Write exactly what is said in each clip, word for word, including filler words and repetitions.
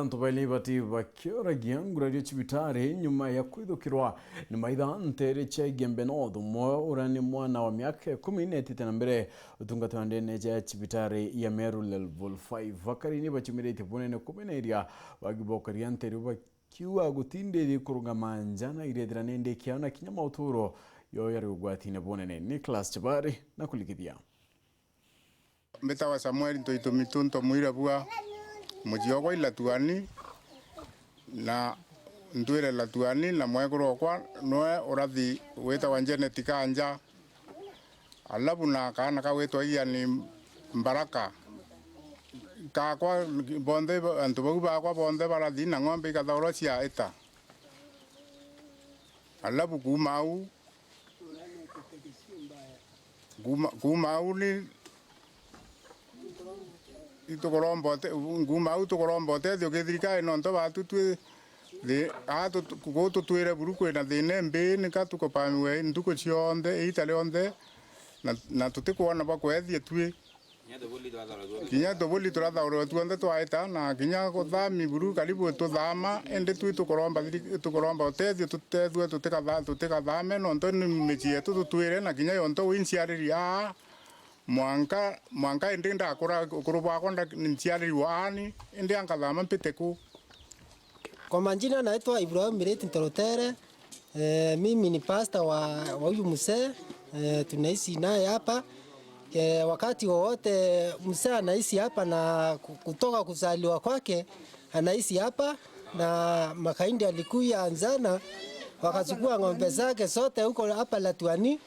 Antu baili bati bakioragia ngurario cibitari nyuma ya kwithukirwa ni maitha ntere cia Igembe North. Umwe uria ni mwana wa miaka ikumi netite na mbere utungatwa ndene ja cibitari ya Meru Level five. Akari ni bacumiritie bunene kumeneria bagi bokaria ntere bakiuga guti ndithi kurugama nja na irethira ni ndi kiao na kinya mauturo yo yari ugwatine bunene. Nicholas Chibari na kulikithia. Mbitawa Samuel Ntoito Mitunto Mwirabua, mucii okwa Ilatuani, na ntwire Latuani, na mwekuru okwa nwe urathi witawa Janet Kanja, alafu na kaana kagwitwa Ian Mbaraka. Kakwa bonthe, antu bau bakwa bonthe barathi na ng'ombe ikathaurwa cia ita. Alafu kuuma au, kuuma, kuuma au ni, itukuromba ute-, kuuma au tukuromba utethio ki thirikari, nontu batu twi thi-, aa tut-, kuu tutwire buru kwina thina imbi, nika tukupamiwe ntuku cionthe, iita rionthe, na, na tutikwona bwa kwethia twi. Kinya tubuli turathaurwa tuonthe twaita, na kinya kuthami buru karibu tuthama, indi twi tukuromba thiri-, tukuromba utethio tutethue tutikatha-, tutikathame, nontu ni micii yetu tutwire, na kinya yontu wi nciariri aa, mwanka, mwanka indi ndakura ukuru bwakwa nda-, nciarirwe aani, indi ankathama mpite ku? Kwa majina naitwa Ibrahim Miriti Ntorutere. Eh, mimi ni pastor wa, wa huyu mzee. Eh, tunaishi naye hapa. Eh, wakati wowote mzee anaishi hapa na ku-, kutoka kuzaliwa kwake anaishi hapa, na makaindi alikuya jana, wakachukua ng'ombe zake zote huko hapa Latuani,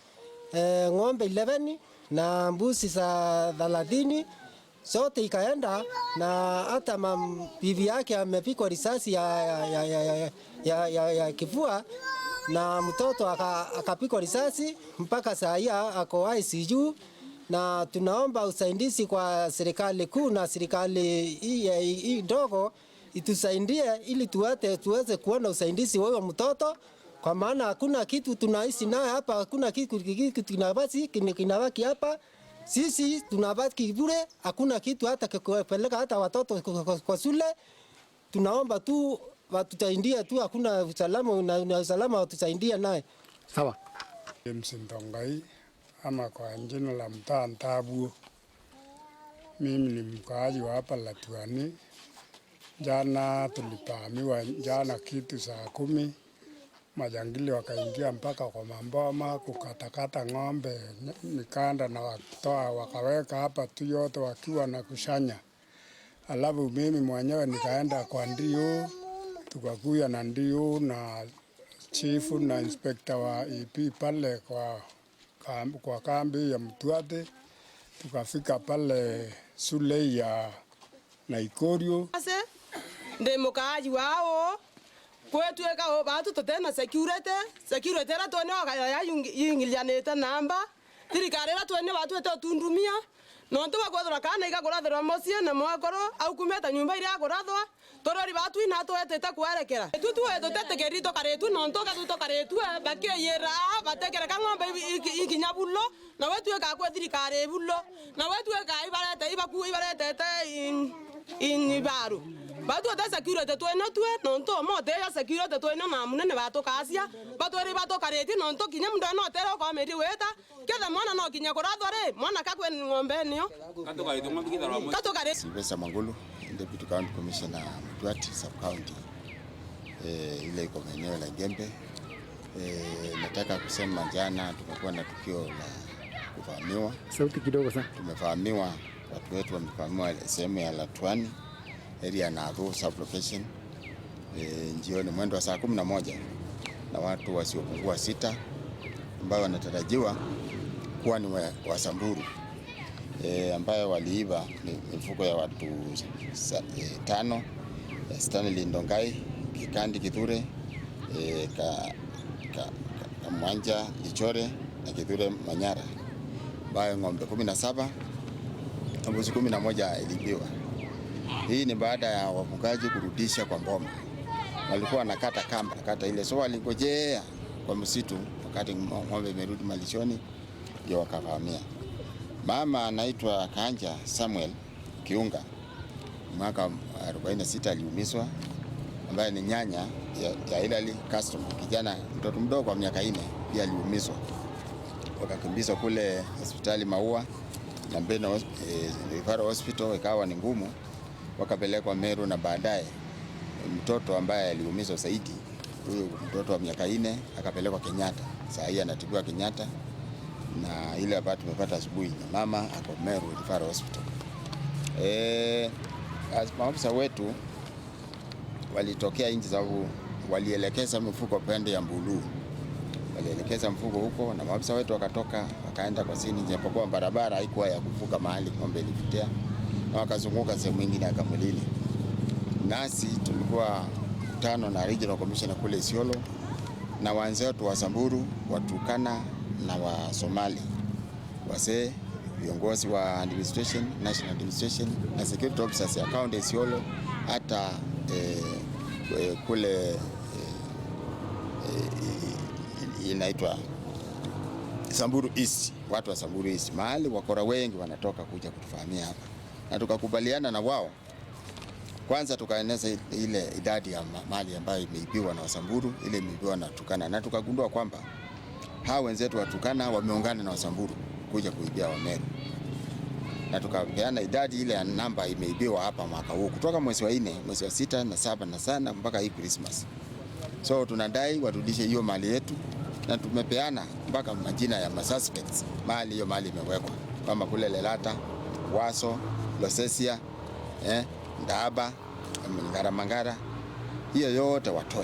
eh, ng'ombe eleven na mbuzi za thelathini. Zote ikaenda, na hata mam-, bibi yake amepigwa risasi ya, ya, ya kifua, na mtoto aka-, akapigwa risasi mpaka saa hii a-, ako I C U, na tunaomba usaidizi kwa serikali kuu na serikali hii, hii, hii ndogo itusaidie ili tuweze, tuweze kuona usaidizi wa huyo mtoto, kwa maana hakuna kitu tunaishi naye hapa, hakuna kitu, kitu kinabaki, kin-, kinabaki hapa. Sisi tunabaki bure, hakuna kitu hata kupeleka hata watoto kwa, kwa, kwa shule. Tunaomba tu watusaidie tu, hakuna usalama, na, na usalama watusaidie naye. Sawa. James Ntongai, ama kwa jina la Mtaa Ntabuo. Mimi ni mkaaji wa hapa Latuani. Jana tulipamiwa jana kitu saa kumi. Majangili wakaingia mpaka kwa maboma, kukatakata ng'ombe, mikanda na watoa, wakaweka hapa tu yote wakiwa na kushanya. Alafu mimi mwenyewe nikaenda kwa D O, tukakuja na D O na chief na inspector wa E P pale kwa kambi, kwa kambi ya Mtwate, tukafika pale shule ya Naikorio. Ase, ndi mukaaji wao, kwetwika o batu tutena security, security iria twene oga ya yayungi-, yingilianite namba, thirikari iria twene batwite utundumia, nontu bwa kwethirwa kaana igakurathirwa mucii na mwekuru aukumite nyumba iria akurathwa, Turori batu ina twetete kwerekera. Itu tu tutetekeriri tukaritue, nontu uga tu tukaritue, bakiyira aa, batekereka ng'ombe i-, i-, ikinya bulo, na we tuika kwe thirikari ibulo, na we tuika ibarete, ibaku-, ibaretete in, in ibaro. Batu ate security twene tue, nontu omo uteja security twene na munene batukacia, batwiri batukariti, nontu kinya muntu ena utere ukomiri wita, Ketha mwana no kinya kurathwa ri, mwana kakwe ng'ombe niyo. Katukari. Sylvester Mangulu, Deputy County Commissioner Mtwati Sub-County, eh, ile iko maeneo la Igembe. Eh, nataka kusema jana tumekuwa na tukio la kuvamiwa. Sauti kidogo sana. Tumevamiwa, watu wetu wamevamiwa sehemu ya Latuani, area ya Nathu Sub-Location. E, jioni mwendo wa saa kumi na moja na watu wasiopungua sita ambao wanatarajiwa kuwa ni wa, wa Samburu, e, ambayo waliiba mi-, mifuko ya watu sa-, e, tano, e, Stanley Ndongai, Kikandi Kithure, e, ka, ka, ka, Kamwanja Lichore na Kithure Manyara, ambayo ng'ombe kumi na saba na mbuzi kumi na moja iliibiwa. Hii ni baada ya wafugaji kurudisha kwa boma. Walikuwa wanakata kamba, kata ile. So walingojea kwa msitu wakati ngo-, ng'ombe imerudi malishoni, ndio wakavamia. Mama anaitwa Kanja Samuel Kiunga. Mwaka arobaini na sita aliumizwa, ambaye ni nyanya ya, ya Hilary Castro, kijana mtoto mdogo wa miaka nne, pia aliumizwa. Wakakimbizwa kule hospitali Maua na Mbeno, eh, Referral Hospital, ikawa ni ngumu, wakapelekwa Meru, na baadaye mtoto ambaye aliumizwa zaidi, huyu mtoto wa miaka nne, akapelekwa Kenyatta. Saa hii anatibiwa Kenyatta, na ile ambayo tumepata asubuhi ni mama ako Meru Referral Hospital. Eh, as-, maafisa wetu walitokea nje sababu walielekeza mifugo pande ya Mbulu. Walielekeza mfugo huko, na maafisa wetu wakatoka, wakaenda kwa scene, japokuwa barabara haikuwa ya kuvuka mahali ng'ombe ilipitia, na wakazunguka sehemu ingine ya Kamulili. Nasi tulikuwa mkutano na Regional Commissioner kule Isiolo, na wenzetu wa Samburu, wa Turkana na wa Somali, wazee, viongozi wa administration, national administration, na security officers ya county Isiolo, hata, eh, eh, kule, eh, eh, inaitwa Samburu East, watu wa Samburu East, mahali wakora wengi wanatoka kuja kutufahamia hapa, na tukakubaliana na wao. Kwanza tukaeneza ile idadi ya ma-, mali ambayo imeibiwa na Wasamburu, ile imeibiwa na Turkana, na tukagundua kwamba hawa wenzetu wa Turkana wameungana na Wasamburu kuja kuibia Wameru, na tukapeana idadi ile ya namba imeibiwa hapa mwaka huu, kutoka mwezi wa nne, mwezi wa sita na saba na sana mpaka hii Christmas. So tunadai warudishe hiyo mali yetu, na tumepeana mpaka majina ya masuspects mahali hiyo mali imewekwa, kama kule Lelata, Waso, Losesia, eh, Ndaba, Ngaramangara, hiyo yote watoe.